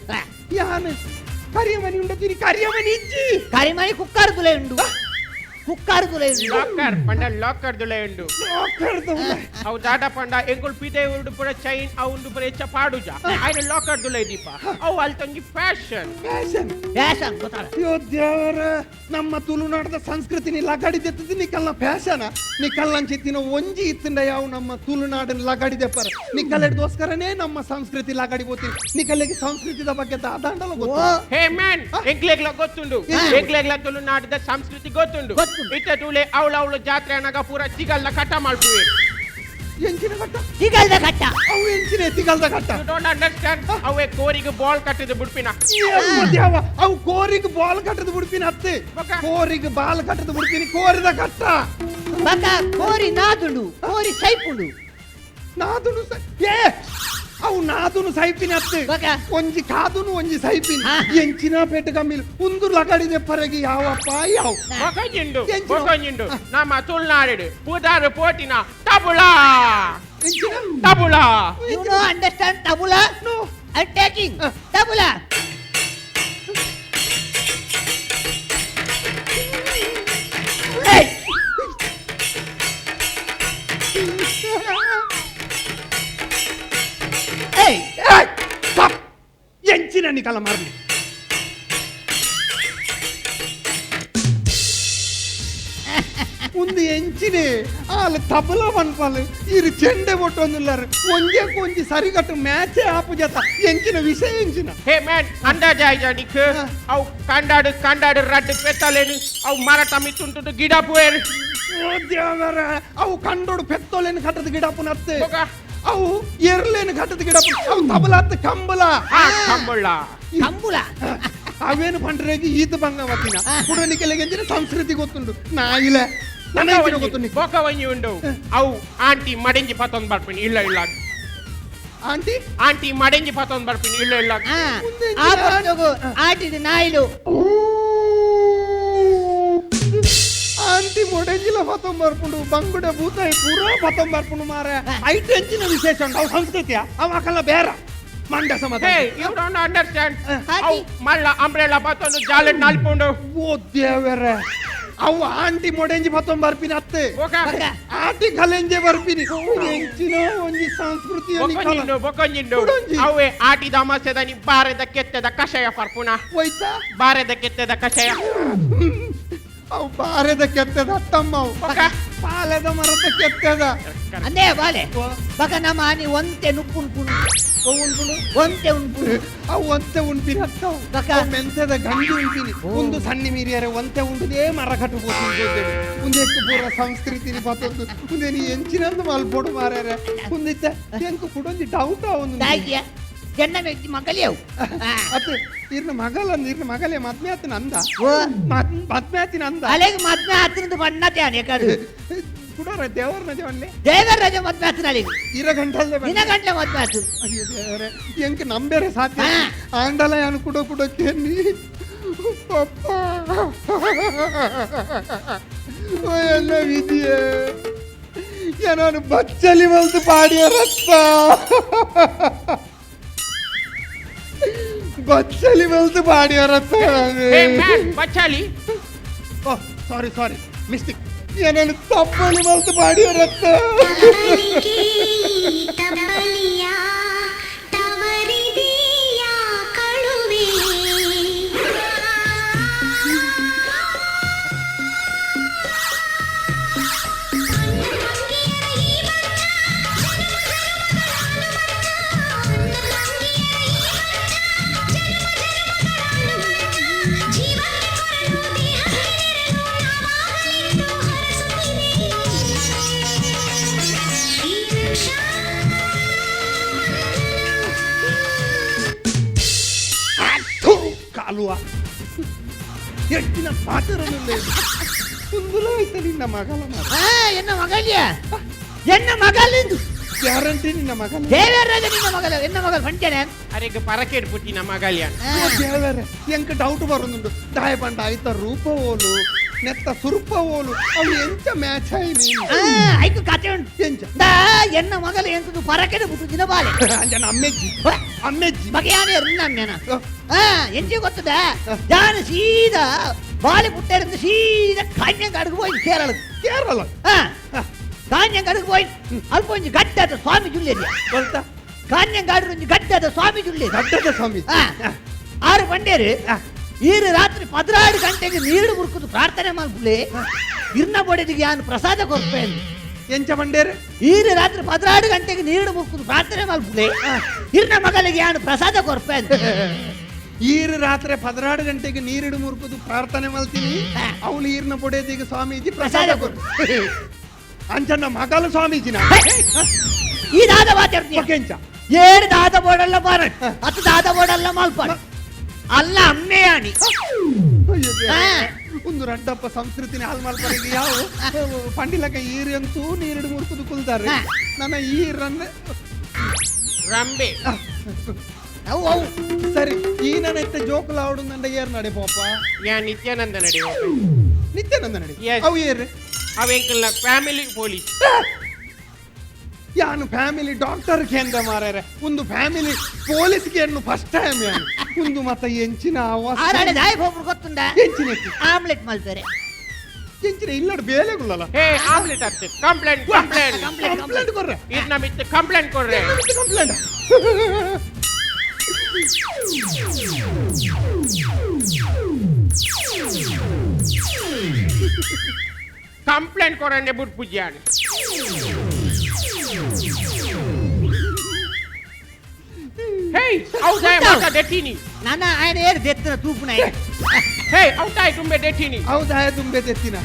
ಯಾನು ಕರಿಯಮನಿ ಉಂಡತೀನಿ ಕರಿಯಮನಿ ಇಜ್ಜಿ ಕರಿಮನಿ ಕುಕ್ಕಾರು ತುಲೆ ಉಂಡು ಕುಕ್ಕಾರು ತುಲೆ ಉಂಡು ಲಾಕರ್ ಪಂಡ ಲಾಕರ್ ದುಲೆ ಉಂಡು ಲಾಕರ್ ದುಲೆ ಅವು ದಾದ ಪಂಡ ಎಂಕುಲ್ ಪಿದೆ ಉಂಡು ಪೂರ ಚೈನ್ ಅವು ಉಂಡು ಪೂರ ಹೆಚ್ಚ ಪಾಡುಜ ಆಯ್ನ ಲಾಕರ್ ದುಲೆ ದೀಪ ಅವು ಅಲ್ತೊಂಜಿ ಫ್ಯಾಷನ್ ಫ್ಯಾಷನ್ ಫ್ಯಾಷನ್ ಗೊತ್ತಲ್ಲ ಅಯ್ಯೋ ದೇವರ ನಮ್ಮ ತುಳುನಾಡದ ಸಂಸ್ಕೃತಿ ಲಗಾಡಿದೆತ್ತದ ನಿಕಲ್ನ ಫ್ಯಾಷನ್ ನಿಕಲ್ಲಂಚಿತ್ತಿನ ಒಂಜಿ ಇತ್ತಿಂದ ಯಾವ ನಮ್ಮ ತುಳುನಾಡಿನ ಲಗಾಡಿದೆಪ್ಪರ ನಿಕಲ್ಲೆಡ್ದೋಸ್ಕರನೇ ನಮ್ಮ ಸಂಸ್ಕೃತಿ ಲಗಾಡಿ ಹೋಗ್ತೀನಿ ನಿಕಲ್ಲಿಗೆ ಸಂಸ್ಕೃತಿದ ಬಗ್ಗೆ ದಾದಾಂಡಲ ಗೊತ್ತು ಹೇ ಮ್ಯಾನ್ ಎಂಕ್ಲೆಗ್ಲ ಗೊತ್ತುಂಡು ಎಂಕ್ಲೆಗ್ಲ ತುಳುನಾಡದ ಸಂಸ್ಕೃತಿ ಗೊತ್ತುಂಡು ಇತ್ತ ತುಳೆ ಅವಳ ಅವಳು ಜಾತ್ರೆ ಅನಗ ಪೂರ ಚಿಗಲ್ದ ಕಟ್ಟ ಮಾಡ್ಪುವೆ ಎಂಚಿನ ಕಟ್ಟ ತಿಗಲ್ದ ಕಟ್ಟ ಅವು ಎಂಚಿನ ತಿಗಲ್ದ ಕಟ್ಟ you don't understand ಅವೇ ಕೋರಿಗೆ ಬಾಲ್ ಕಟ್ಟಿದ ಬಿಡ್ಪಿನ ಯಾವ ಅವು ಕೋರಿಗೆ ಬಾಲ್ ಕಟ್ಟದ ಬಿಡ್ಪಿನ ಅತ್ತೆ ಕೋರಿಗೆ ಬಾಲ್ ಕಟ್ಟದ ಬಿಡ್ಪಿನಿ ಕೋರಿದ ಕಟ್ಟ ಬಕ ಕೋರಿ ನಾದುಂಡು ಕೋರಿ ಸೈಪುಂಡು ನಾದುನು ಏ ಅವು ನಾದುನು ಸೈಪಿನ ಅತ್ತೆ ಒಂಜಿ ಕಾದುನು ಒಂಜಿ ಸೈಪಿನ ಎಂಚಿನ ಪೇಟ ಕಮ್ಮಿಲ್ ಒಂದು ಲಗಡಿದೆ ಪರಗಿ ಯಾವಪ್ಪ ಯಾವ ಬೊಕಂಜಿಂಡು ಬೊಕಂಜಿಂಡು ನಮ್ಮ Tulunadu ಪೂದಾರು ಪೋಟಿನ ತಬುಳಾ tabla you no understand tabla no I taking tabla ಏಯ್ ಎಂಚಿನ ನಿಕಲ ಮಾರ್ಲಿ ಒಂದು ಎಂಚಿನೆ ಆಲ್ ತಬಲ ಪನ್ಪಾಲ್ ಇರು ಚೆಂಡೆ ಒಟ್ಟೊಂದುಲ್ಲಾರು ಒಂಜೆ ಒಂಜಿ ಸರಿಗಟ್ಟು ಮ್ಯಾಚೇ ಆಪು ಜತ ಎಂಚಿನ ವಿಷಯ ಎಂಚಿನ ಹೇ ಮ್ಯಾನ್ ಅಂದಾಜ ಆಯ್ಜಾನಿಕ್ ಅವು ಕಂಡಾಡು ಕಂಡಾಡು ರಡ್ಡು ಪೆತ್ತಲೇನು ಅವು ಮರಟ ಮಿತ್ತುಂಟು ಗಿಡ ಪುವೇರು ಓ ದೇವರ ಅವು ಕಂಡೋಡು ಪೆತ್ತೋಲೇನು ಕಟ್ಟದ ಗಿಡಪ್ಪನ ಅತ್ತೆ ಅವು ಎರ್ಲೇನು ಕಟ್ಟದ ಗಿಡಪ್ಪ ಅವು ತಬಲ ಅತ್ತ ಕಂಬಲ ಕಂಬಳ ಕಂಬುಲ ಅವೇನು ಪಂಡ್ರೆಗೆ ಈತ ಬಂಗವತ್ತಿನ ಕುಡನಿಕೆಲೆಗೆ ಸಂಸ್ಕೃತಿ ಗೊತ್ತುಂಡು ನಾಯಿಲೆ ನನಗೆ ಗೊತ್ತು ಬೊಕವಂಜಿ ಉಂಡು ಅವು ಆಂಟಿ ಮಡೆಂಜಿ ಪತ್ತೊಂದು ಬರ್ಪಿನಿ ಇಲ್ಲ ಇಲ್ಲ ಆಂಟಿ ಆಂಟಿ ಮಡೆಂಜಿ ಪತ್ತೊಂದು ಬರ್ಪಿನಿ ಇಲ್ಲ ಇಲ್ಲ ಆ ಪೊರ್ತುಗು ಆಟಿದ ನಾಯಿಲು ಆಂಟಿ ಮೊಡೆಂಜಿಲ ಪತ್ತೊಂಬರ್ಪುಂಡು ಬಂಗುಡೆ ಭೂತಾಯಿ ಪೂರಾ ಪತ್ತೊಂಬರ್ಪುಂಡು ಮಾರ ಐಟ್ ಎಂಚಿನ ವಿಶೇಷ ಉಂಟು ಅವು ಸಂಸ್ಕೃತಿಯ ಅವ ಅಕಲ್ಲ ಬೇರ ಮಂಡ ಸಮಾಧಾನ ಹೇ you don't understand ಅವು ಮಲ್ಲ ಅಂಬ್ರೆಲಾ ಪತ್ತೊಂದು ಜಾಲೆಟ್ ನಾಲ್ಪುಂಡು ಓ ದೇವರೇ ಅವು ಆಂಟಿ ಮೊಡೆಂಜಿ ಪತ್ತೊಂಬರ್ಪಿನ ಅತ್ತೆ ಆಂಟಿ ಕಲೆಂಜೆ ಬರ್ಪಿನಿ ಎಂಚಿನ ಒಂಜಿ ಸಂಸ್ಕೃತಿಯ ಬೊಕೊಂಜಿಂಡು ಬೊಕೊಂಜಿಂಡು ಅವೇ ಆಟಿದ ಅಮಾಸೆದನಿ ಬಾರೆದ ಕೆತ್ತದ ಕಷಾಯ ಪರ್ಪುಣ ಹೋಯ್ತಾ ಬಾರೆದ ಕೆತ್ತದ ಕಷಾಯ ಅವು ಬಾರೆದ ಕೆತ್ತದ ಅತ್ತಮ್ಮ ಅವು ಪಾಲೆದ ಮರದ ಕೆತ್ತದ ಅಂದೇ ಬಾಲೆ ಬಕ ನಮ್ಮ ಆನಿ ಒಂತೆ ನುಪ್ಪುಂಪುಂಡು ಒಂತೆ ಉಂಪುಂಡು ಅವು ಒಂತೆ ಉಂಪಿನಿ ಅತ್ತವು ಅವು ಮೆಂತೆದ ಗಂಜಿ ಉಂಪಿನಿ ಒಂದು ಸಣ್ಣ ಮೀರಿಯರೆ ಒಂತೆ ಉಂಡುದೇ ಮರ ಕಟ್ಟು ಪೋತು ಒಂದೆಕ್ಕು ಪೂರ ಸಂಸ್ಕೃತಿನಿ ಪತ್ತೊಂದು ಒಂದೇನು ಎಂಚಿನಂದು ಮಲ್ಪೋಡು ಮಾರ್ಯಾರೆ ಒಂದಿತ್ತ ಎಂಕು ಕುಡೊಂಜಿ ಡೌಟ್ ಒಂದು ದಾಯ್ಯ ಎನ್ನ ಮಗಲಿಯವು ಅತ್ತೆ ಇರ್ನ ಮಗಲ ಇರ್ನ ಮಗಲೇ ಮದ್ಮೆ ಆತಿನ ಅಂದ ಮದ್ಮೆ ಆತಿನ ಅಂದ ಅಲೆಗೆ ಮದ್ಮೆ ಆತಿನದು ಬಣ್ಣ ತ್ಯಾನೆ ಕಡು ಕುಡಾರ ದೇವರ ಜವನ್ಲೆ ದೇವರ ರಜೆ ಮದ್ಮೆ ಆತಿನ ಅಲೆಗೆ ಇರ ಗಂಟಲ್ಲೇ ದಿನ ಗಂಟೆ ಮದ್ಮೆ ಆತು ಅಯ್ಯೋ ದೇವರೇ ಎಂಕ್ ನಂಬೇರೆ ಸಾಧ್ಯ ಆಂಡಲ ಯಾನು ಕುಡೋ ಕುಡೋಕೆ ನೀ ಪಪ್ಪ ಓ ಎಲ್ಲ ವಿಧಿಯೇ ನಾನು ಬಚ್ಚಲಿ ಮಲ್ತು ಪಾಡಿಯ ರಕ್ತ ಬಚ್ಚಲಿ ಮಲ್ತು ಪಾಡಿಯ ರಕ್ತ ಹೇ ಮ್ಯಾನ್ ಬಚ್ಚಾಲಿ ಓ ಸಾರಿ ಸಾರಿ ಮಿಸ್ಟೇಕ್ ಏನನ್ನು ತಪ್ಪಲಿ ಮಲ್ತು ಪಾಡಿಯ ರಕ್ತ ಕಾಲುವ ಎಷ್ಟಿನ ಪಾತ್ರನಲ್ಲ ಕುಂದುಲ ಆಯ್ತ ನಿನ್ನ ಮಗಲ ಎನ್ನ ಮಗಲಿಯ ಎನ್ನ ಮಗಲಿಂದು ಗ್ಯಾರಂಟಿ ನಿನ್ನ ಮಗಲ ದೇವರ ನಿನ್ನ ಮಗಲ ಎನ್ನ ಮಗಲ್ ಪಂಚನೆ ಅರೆಗೆ ಪರಕೇಡ್ ಪುಟ್ಟಿನ ಮಗಲಿಯ ದೇವರೇ ಎಂಕ ಡೌಟ್ ಬರೋದುಂಡು ದಾಯ ಪಂಡ ಆಯ್ತ ರೂಪ ಓಲು ನೆತ್ತ ಸುರುಪ ಓಲು ಅವು ಎಂಚ ಮ್ಯಾಚ್ ಆಯ್ನಿ ಐಕು ಕತೆ ಉಂಟು ಎಂಚ ದಾ ಎನ್ನ ಮಗಲ ಎಂಕುದು ಪರಕೆಡೆ ಪುಟ್ಟು ದಿನ ಬಾಲೆ ಅಂಜನ ಅಮ್ಮೆಜ್ಜಿ ಅಮ್ಮೆಜ್ಜಿ ಬಗೆಯಾನೆ ಅಮ್ಮೆನ ಎಂಚೆ ಗೊತ್ತದ ಜಾನ ಸೀದಾ ಬಾಲೆ ಪುಟ್ಟೇರಿಂದ ಸೀದಾ ಕಾಂಜಂಗಾಡಿಗೆ ಹೋಗಿ ಕೇರಳ ಕೇರಳ ಕಾಂಜಂಗಾಡಿಗೆ ಹೋಗಿ ಅಲ್ಪ ಒಂಜಿ ಗಡ್ಡದ ಸ್ವಾಮಿ ಜುಲ್ಲೇರಿಯ ಕಾಂಜಂಗಾಡು ಒಂಜಿ ಗಡ್ಡದ ಸ್ವಾಮಿ ಜುಲ್ಲೇರಿ ಗಡ್ಡದ ಸ್ವಾಮಿ ಆರು ಬಂಡೇರು ಈರು ರಾತ್ರಿ 16 ಗಂಟೆಗೆ ನೀರು ಮುರುಕುದು ಪ್ರಾರ್ಥನೆ ಮಾಡ್ಬುಲೆ ಇರ್ನ ಬೊಡೆದಿಗೆ ಯಾನು ಪ್ರಸಾದ ಕೊರ್ಪೇನು ಎಂಚ ಬಂಡೇರು ಈರು ರಾತ್ರಿ 16 ಗಂಟೆಗೆ ನೀರು ಮುರುಕುದು ಪ್ರಾರ್ಥನೆ ಮಾಡ್ಬುಲೆ ಇರ್ನ ಮಗಲಿಗೆ ಯಾನು ಪ್ರಸಾದ ಕೊರ್ಪೇನು ಈರು ರಾತ್ರಿ 16 ಗಂಟೆಗೆ ನೀರಿಡು ಮುರುಕುದು ಪ್ರಾರ್ಥನೆ ಮಾಡ್ತೀನಿ ಅವಳು ಈರ್ನ ಪೊಡೆದಿಗೆ ಸ್ವಾಮೀಜಿ ಪ್ರಸಾದ ಕೊರು ಅಂಚನ್ನ ಮಗಲ ಸ್ವಾಮೀಜಿನ ಈ ದಾದ ಮಾತಾಡ್ತೀನಿ ಏಳು ದಾದ ಬೋಡಲ್ಲ ಬಾರ ಹತ್ತು ದಾದ ಬೋಡಲ್ಲ ಮಲ್ಪಾಡ ಅಲ್ಲ ಅಮ್ಮೆಯಾಣಿ ಒಂದು ರಡ್ಡಪ್ಪ ಸಂಸ್ಕೃತಿನ ಹಾಲು ಮಲ್ಪರಿಗೆ ಯಾವ ಪಂಡಿಲಕ ಈರಂತೂ ನೀರಿಡು ಮುರುಕುದು ಕುಲ್ತಾರೆ ನನ್ನ ಈರನ್ನ ರಂಬೆ ಅವು ಅವು ಸರಿ ಈ ನನ್ನ ಇತ್ತ ಜೋಕುಲ ಆವಡು ನಂಡ ಏರ್ ನಡೆ ಪೋಪ ಯಾ ನಿತ್ಯಾನಂದ ನಡೆ ನಿತ್ಯಾನಂದ ನಡೆ ಅವು ಏರ್ ಅವೆಂಕಲ್ನ ಫ್ಯಾಮಿಲಿ ಪೊಲೀಸ್ ಯಾನು ಫ್ಯಾಮಿಲಿ ಡಾಕ್ಟರ್ ಕೇಂದ್ರ ಮಾರಾರೆ ಒಂದು ಫ್ಯಾಮಿಲಿ ಪೊಲೀಸ್ ಕೇನ್ನು ಫಸ್ಟ್ ಟೈಮ್ ಯಾನು ಒಂದು ಮತ ಎಂಚಿನ ಆರಾಡೆ ದಾಯ ಒಬ್ರು ಗೊತ್ತುಂಡ ಎಂಚಿನ ಆಮ್ಲೆಟ್ ಮಾಡ್ತಾರೆ ಎಂಚಿನ ಇಲ್ಲಡು ಬೇಲೆಗುಳ್ಳಲ್ಲ ಹೇ ಆಮ್ಲೆಟ್ ಆಗ್ತದೆ ಕಂಪ್ಲೇಂಟ್ ಕಂಪ್ಲೇಂಟ್ ಕಂಪ್ಲೇಂಟ್ ಕೊರ್ರೆ ಇರ್ನ ಮಿತ್ತ ಕಂಪ್ಲೇಂಟ್ ಕೊರ್ರೆ ಕಂಪ್ಲೇಂಟ್ ಕಂಪ್ಲೇಂಟ್ ಕೊರಂಡೆ ಬುಟ್ ಪೂಜೆ ಹೇಯ್ ಔದಾಯ ಮಾತ ದೆಟ್ಟಿನಿ ನನ್ನ ఆయన ಏರು ದೆತ್ತಿನ ತೂಪುನ ಹೇಯ್ ಔದಾಯ ತುಂಬೆ ದೆಟ್ಟಿನಿ ಔದಾಯ ತುಂಬೆ ದೆತ್ತಿನ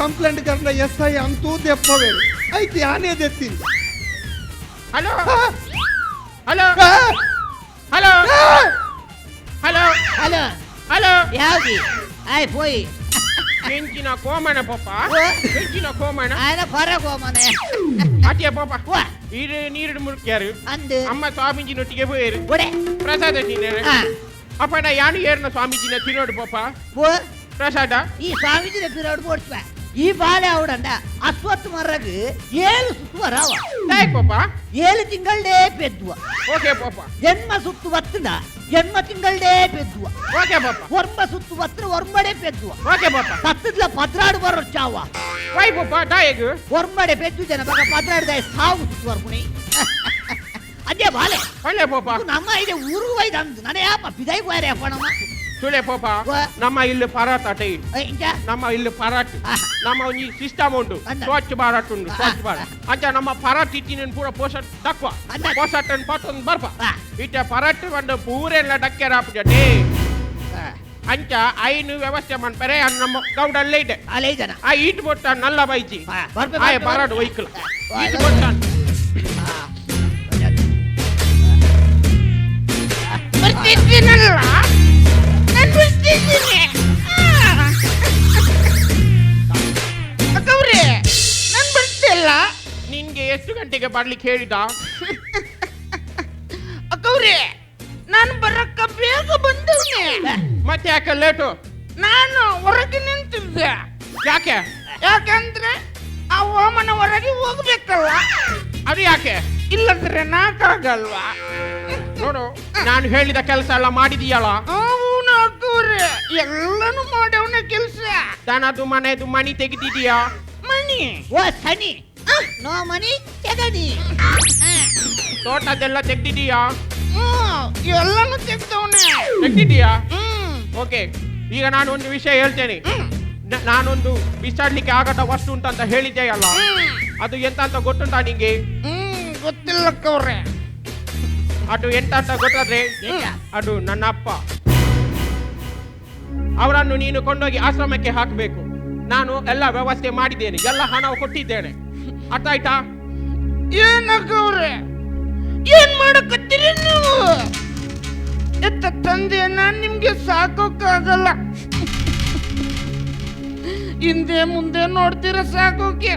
ಕಂಪ್ಲೇಂಟ್ ಕರ್ನ ಎಸ್ I ಅಂತೂ ದೆಪ್ಪವೇರು ಐತಿ ಆನೆ ದೆತ್ತಿನಿ hello hello hello hello hello hello ಯಾವ್ದಿ ಆಯ್ ಪೋಯಿ ಬೆಂಚಿನ ಕೋಮಣ ಪಪ್ಪ ಬೆಂಚಿನ ಕೋಮಣ ఆయన ಪರ ಕೋಮನ ಅಟಿಯ ಪಪ್ಪ ಈರು ನೀರು ಮುರುಕ್ಯಾರು ಅಂದು ಅಮ್ಮ ಸ್ವಾಮೀಜಿನೊಟ್ಟಿಗೆ ಪೋಯರು ಒಡೆ ಪ್ರಸಾದ ತಿನ್ನರು ಅಪ್ಪನ ಯಾನು ಏರ್ನ ಸ್ವಾಮೀಜಿನ ತಿನ್ನೋಡು ಪಪ್ಪ ಪ್ರಸಾದ ಈ ಸ್ವಾಮೀಜಿನ ತಿನ್ನೋಡು ಬೋಡ್ಸ್ಪ ಈ ಬಾಲೆ ಅವಡಂಡ ಅಶ್ವತ್ಥ ಮರಗ್ 7 ಸುತ್ತು ವರಾವ ತಾಯ್ ಪಪ್ಪ 7 ತಿಂಗಳೇ ಪೆದ್ದುವ ಓಕೆ ಪಪ್ಪ ಜನ್ಮ ಸುತ್ತು ಬತ್ತದ ಜನ್ಮ ತಿಂಗಳೇ ಪೆದ್ದುವ ಓಕೆ ಪಪ್ಪ ಒರ್ಮ ಸುತ್ತು ಬತ್ರ ಒರ್ಮಡೆ ಪೆದ್ದುವ ಓಕೆ ಪಪ್ಪ ತತ್ತದ್ಲ 16 ಬರೋ ಚಾವ ವೈ ಪಪ್ಪ ದಾಯಗ್ ಒರ್ಮಡೆ ಪೆದ್ದು ಜನ ಬಗ 16 ದಾಯ ಸಾವು ಸುತ್ತು ವರ್ಪುಣಿ ಅದೇ ಬಾಲೆ ಒಳ್ಳೆ ಪಪ್ಪ ನಮ್ಮ ಇದೆ ಊರು ವೈದ ಅಂದು ನನ ಯಾಪ ಪಿದಾಯಿ ಹೋಯರೆ ಅಪ್ಪಣಮ್ಮ ಸುಳೆ ಪೋಪ ನಮ್ಮ ಇಲ್ಲಿ ಪರಾಟ್ ಅಟೆ ನಮ್ಮ ಇಲ್ಲಿ ಪರಾಟ್ ನಮ್ಮ ಒಂಜಿ ಸಿಸ್ಟಮ್ ಉಂಟು ಸ್ವಚ್ಛ ಭಾರತ್ ಉಂಟು ಸ್ವಚ್ಛ ಭಾರತ್ ಅಂಚ ನಮ್ಮ ಪರಾಟ್ ಇತ್ತಿನ ಪೂರ ಪೋಷಟ್ ದಕ್ವ ಪೋಷಟ್ ಪತ್ತೊಂದು ಬರ್ಪ ಇಟ್ಟ ಪರಾಟ್ ಬಂದು ಪೂರೆಲ್ಲ ಡಕ್ಕೆ ರಾಪುಜಟೆ ಅಂಚ ಐನು ವ್ಯವಸ್ಥೆ ಮನ್ಪರೆ ನಮ್ಮ ಗೌಡಲ್ಲೇ ಇದೆ ಆ ಈಟ್ ಬೊಟ್ಟ ನಲ್ಲ ಬೈಜಿ ಆಯ್ ಪರಾಟ್ ಒಯ್ಕಲ ಈಟ್ ಬೊಟ್ಟ ಇಲ್ಲಿಗೆ ಬರ್ಲಿಕ್ಕೆ ಹೇಳಿದ? ಅಕ್ಕವ್ರೆ, ನಾನು ಬರಕ್ಕ ಬೇಗ ಬಂದವನೆ. ಮತ್ತೆ ಯಾಕೆ ಲೇಟು? ನಾನು ಹೊರಗೆ ನಿಂತಿದ್ದೆ. ಯಾಕೆ? ಯಾಕಂದ್ರೆ ಆ ಓಮನ ಹೊರಗೆ ಹೋಗ್ಬೇಕಲ್ಲ. ಅದು ಯಾಕೆ? ಇಲ್ಲಂದ್ರೆ ನಾಕಾಗಲ್ವಾ? ನೋಡು, ನಾನು ಹೇಳಿದ ಕೆಲಸ ಎಲ್ಲ ಮಾಡಿದೀಯಲ್ಲ? ಅವನು ಅಕ್ಕವ್ರೆ ಎಲ್ಲಾನು ಮಾಡವನ ಕೆಲಸ. ದನದು ಮನೆದು ಮಣಿ ತೆಗೆದಿದೀಯಾ? ಮಣಿ? ಓ ಸನಿ, ನೋ ಮನಿ ತೆಗದಿ. ತೋಟದೆಲ್ಲ ತೆಗ್ದಿದೀಯಾ? ಎಲ್ಲಾನು ತೆಗ್ದವನೆ. ತೆಗ್ದಿದೀಯಾ? ಓಕೆ, ಈಗ ನಾನು ಒಂದು ವಿಷಯ ಹೇಳ್ತೇನೆ. ನಾನೊಂದು ಬಿಸಾಡ್ಲಿಕ್ಕೆ ಆಗದ ವಸ್ತು ಉಂಟಂತ ಹೇಳಿದ್ದೆಯಲ್ಲ, ಅದು ಎಂತ ಅಂತ ಗೊತ್ತುಂಟಾ ನಿಂಗೆ? ಗೊತ್ತಿಲ್ಲ ಅಕ್ಕವ್ರೆ. ಅದು ಎಂತ ಅಂತ ಗೊತ್ತಾದ್ರೆ ಅದು ನನ್ನ ಅಪ್ಪ. ಅವರನ್ನು ನೀನು ಕೊಂಡೋಗಿ ಆಶ್ರಮಕ್ಕೆ ಹಾಕಬೇಕು. ನಾನು ಎಲ್ಲ ವ್ಯವಸ್ಥೆ ಮಾಡಿದ್ದೇನೆ, ಎಲ್ಲ ಹಣ ಕೊಟ್ಟಿದ್ದೇನೆ. ಅರ್ಥ ಆಯ್ತಾ? ಏನಕ್ಕವ್ರೆ, ಏನ್ ಮಾಡಕತ್ತೀರಿ ನೀವು? ಎತ್ತ ತಂದೆ, ನಾನ್ ನಿಮ್ಗೆ ಸಾಕೋಕ್ಕಾಗಲ್ಲ. ಹಿಂದೆ ಮುಂದೆ ನೋಡ್ತೀರ ಸಾಕೋಕೆ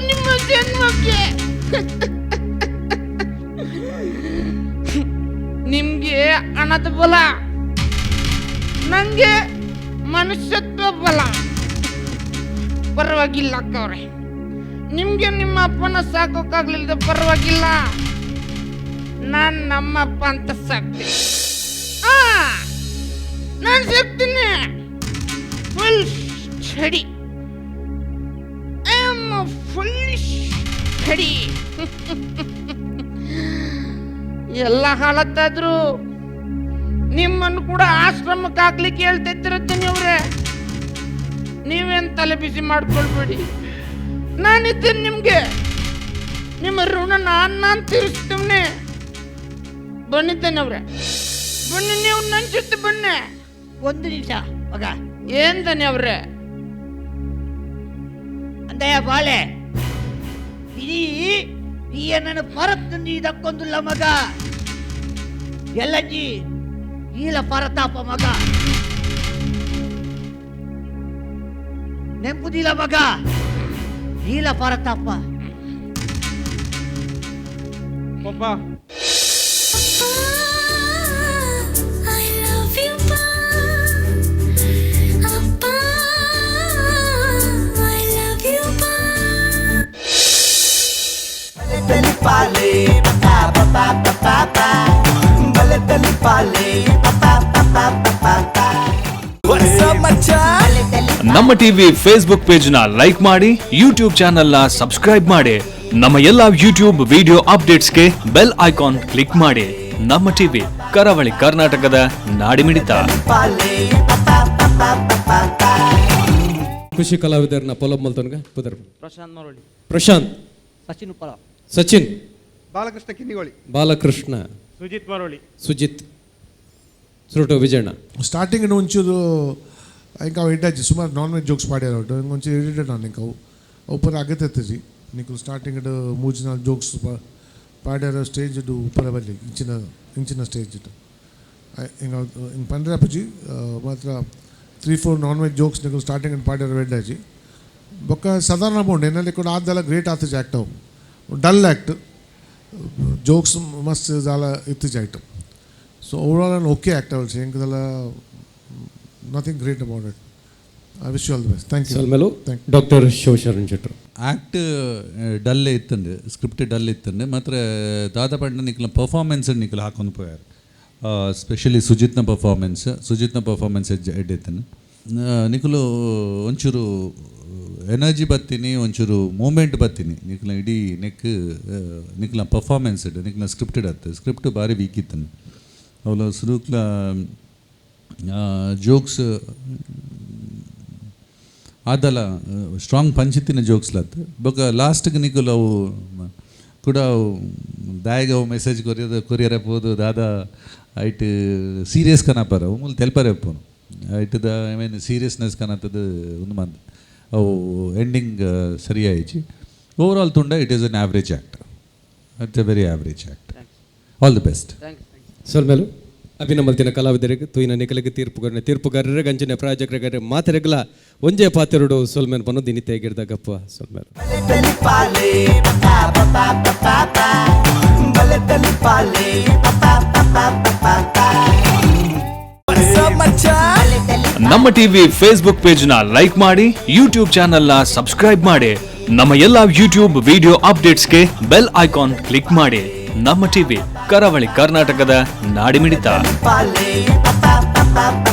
ನಿಮ್ಮ ಜನ್ಮಕ್ಕೆ. ನಿಮ್ಗೆ ಹಣದ ಬಲ, ನಂಗೆ ಮನುಷ್ಯತ್ವ ಬಲ. ಪರವಾಗಿಲ್ಲ ಅಕ್ಕವ್ರೆ, ನಿಮ್ಗೆ ನಿಮ್ಮ ಅಪ್ಪನ ಸಾಕೋಕ್ಕಾಗ್ಲಿಲ್ಲದ ಪರವಾಗಿಲ್ಲ, ನಾನು ನಮ್ಮಪ್ಪ ಅಂತ ಸಾಕ್ತೀನಿ. ನಾನು ಸಾಕ್ತೀನಿ. Full study, I am full study. ಎಲ್ಲ ಹಾಲತ್ತಾದ್ರೂ ನಿಮ್ಮನ್ನು ಕೂಡ ಆಶ್ರಮಕ್ಕೆ ಹಾಕ್ಲಿಕ್ಕೆ ಹೇಳ್ತಿರ್ತೀನಿ ಅವ್ರೆ. ನೀವೇನು ತಲೆ ಬಿಸಿ ಮಾಡ್ಕೊಳ್ಬೇಡಿ, ನಾನಿದ್ದೇನೆ ನಿಮಗೆ. ನಿಮ್ಮ ಋಣ ನಾನು ತೀರಿಸ್ತೀನಿ. ಬನ್ನಿದ್ದೇನೆ ಅವ್ರೆ, ಬನ್ನಿ, ನೀವು ನನ್ನ ಜೊತೆ ಬನ್ನಿ. ಒಂದು ನಿಮಿಷ ಮಗ. ಏನ್ ತಾನೆ ಅವ್ರೆ? ಅಂದಯ್ಯ ಬಾಳೆ, ಇಡೀ ಈ ನನ್ನ ಪರತ್ ಇದಕ್ಕೊಂದುಲ್ಲ ಮಗ. ಎಲ್ಲಜ್ಜಿ ಈಲ ಪರತಾಪ ಮಗ, ನೆಂಪುದಿಲ್ಲ ಮಗ, ಈಲ ಪರತಾಪ. ಪಪ್ಪ, ನಮ್ಮ ಟಿವಿ ಫೇಸ್ಬುಕ್ ಪೇಜ್ ನ ಲೈಕ್ ಮಾಡಿ, ಯೂಟ್ಯೂಬ್ ಚಾನೆಲ್ ನ ಸಬ್ಸ್ಕ್ರೈಬ್ ಮಾಡಿ, ನಮ್ಮ ಎಲ್ಲಾ ಯೂಟ್ಯೂಬ್ ವಿಡಿಯೋ ಅಪ್ಡೇಟ್ಸ್ಗೆ ಬೆಲ್ ಐಕಾನ್ ಕ್ಲಿಕ್ ಮಾಡಿ. ನಮ್ಮ ಟಿವಿ, ಕರಾವಳಿ ಕರ್ನಾಟಕದ ನಾಡಿಮಿಡಿತ. ಖುಷಿ ಕಲಾವಿದರನ್ನ ಪೊಲಬ್ ಮಲ್ತನ್ಗ ಪುದರ್. ಪ್ರಶಾಂತ್ ಮರಳಿ. ಪ್ರಶಾಂತ್. ಸಚಿನ್ ಉಪ್ಪಳ. ಸಚಿನ್. ಬಾಲಕೃಷ್ಣ ಕಿನ್ನಿಗೋಳಿ. ಬಾಲಕೃಷ್ಣ. ಸುಜಿತ್ ಮರಳಿ. ಸುಜಿತ್. ಸುರುಟು ವಿಜಯಣ್ಣ. ಸ್ಟಾರ್ಟಿಂಗ್ ಒಂಚೂರು ఇంకా ಅವು ಎಡ್ಡಾಜಿ ಸುಮಾರು ನಾನ್ ವೆಜ್ ಜೋಕ್ಸ್ ಪಾಡ್ಯಾರ ಒಟ್ಟು ಒಂಚೂರು ಇರಿಟೇಟ್ ಆನ್ ಇಂಕ ಅವು ಅವು ಪೂರ ಅಗತ್ಯತ್ತಿ ನಿಕುಲು ಸ್ಟಾರ್ಟಿಂಗ್ ಮೂಜಿ ನಾಲ್ಕು ಜೋಕ್ಸ್ ಪಾಡ್ಯಾರ ಸ್ಟೇಜ್ ಪೂರ ಬರಲಿ ಇಂಚಿನ ಇಂಚಿನ ಸ್ಟೇಜ್ ಹಿಂಗೆ ಹಿಂಗೆ ಪಂಡ್ರೆ ಅಪ್ಪಜಿ ಮಾತ್ರ 3-4 ನಾನ್ ವೆಜ್ ಜೋಕ್ಸ್ ನಿಕುಲು ಸ್ಟಾರ್ಟಿಂಗ್ ಪಾಡ್ಯಾರ ಎಡ್ಡಾಜಿ ಬೊಕ್ಕ ಸಾಧಾರಣ ಬೋಂಡ್ ಎನ್ನಲ್ಲಿ ಕೂಡ ಆದ್ದೆಲ್ಲ ಗ್ರೇಟ್ ಆತಜಿ ಆ್ಯಕ್ಟ್ ಅವು ಡಲ್ ಆ್ಯಕ್ಟ್ ಜೋಕ್ಸ್ ಮಸ್ತ್ ದಾಲ ಇತ್ತೀಚೆ item. So overall an okay act also ಎಂಕದಲ್ಲ nothing great about it. I wish you all the best. Thank you. ಸಲ್ಮೆಲು doctor Shivasharan Shettar. Act dull ಇತ್ತಂಡು, script dull ಇತ್ತಂಡು, ಮಾತ್ರ ದಾದಾ ಪಂಡ ನಿಕ್ಲ ಪರ್ಫಾರ್ಮೆನ್ಸ್ ನಿಕ್ಲ ಹಾಕೊಂಡು ಪೋಯಾರು. Specially ಸುಜಿತ್ನ performance, ಸುಜಿತ್ನ performance ಎಡ್ ಇತ್ತಂಡು. ನಿಕುಲು ಒಂಚೂರು energy ಬತ್ತೀನಿ, ಒಂಚೂರು moment ಬತ್ತೀನಿ ನಿಕ್ಲ ಇಡೀ ನೆಕ್ ನಿಕ್ಲ performance ನಿಕ್ಲ scripted ಆಯ್ತು. ಸ್ಕ್ರಿಪ್ಟ್ ಭಾರಿ ವೀಕ್ ಇತ್ತಂಡು. ಅವಳು ಸುರುಕ್ಲ ಜೋಕ್ಸ್ ಆದಲ್ಲ ಸ್ಟ್ರಾಂಗ್ ಪಂಚಿತ್ತಿನ ಜೋಕ್ಸ್ ಲತ್ತು ಬೊಕ ಲಾಸ್ಟ್ಗೆ ನಿಕುಲು ಅವು ಕೂಡ ದಾಯಗ ಅವು ಮೆಸೇಜ್ ಕೊರಿಯರ್ ಕೊರಿಯರ್ ಪೋದು ದಾದಾ ಐಟ್ ಸೀರಿಯಸ್ ಕನಪರ ಅವು ಮೂಲ ತೆಲ್ಪರೆ ಪೋನು ಐಟ್ the I mean seriousness ಕನತದ ಒಂದು ಮಂತ್ ಅವು ಎಂಡಿಂಗ್ ಸರಿಯಾಯಿಚಿ. ಓವರ್ ಆಲ್ ತುಂಡ it is an average act, it's a very average act. All the best. ಸಲ್ಮೇಲು ಅಭಿನಮಲ್ತಿನ ಕಲಾವಿದರಿಗೆ ತೂಯಿನ ನಿಕಲಿಗೆ ತೀರ್ಪುಗಾರನ ತೀರ್ಪುಗಾರರಿಗೆ ಅಂಚಿನ ಪ್ರಾಯೋಜಕರಿಗೆ ಮಾತೆರೆಗ್ಲ ಒಂಜೇ ಪಾತೆರಡು ಸೊಲ್ಮೆನ್ ಪನ್ನು ದಿನಿತೆ ಗಿರ್ದ ಗಪ್ಪ ಸೊಲ್ಮೆನ್. ನಮ್ಮ ಟಿವಿ ಫೇಸ್ಬುಕ್ ಪೇಜ್ ನ ಲೈಕ್ ಮಾಡಿ, ಯೂಟ್ಯೂಬ್ ಚಾನೆಲ್ ನ ಸಬ್ಸ್ಕ್ರೈಬ್ ಮಾಡಿ, ನಮ್ಮ ಎಲ್ಲಾ ಯೂಟ್ಯೂಬ್ ವಿಡಿಯೋ ಅಪ್ಡೇಟ್ಸ್ಗೆ ಬೆಲ್ ಐಕಾನ್ ಕ್ಲಿಕ್ ಮಾಡಿ. ನಮ್ಮ ಟಿವಿ, ಕರಾವಳಿ ಕರ್ನಾಟಕದ ನಾಡಿಮಿಡಿತ. Pa pa pa pa.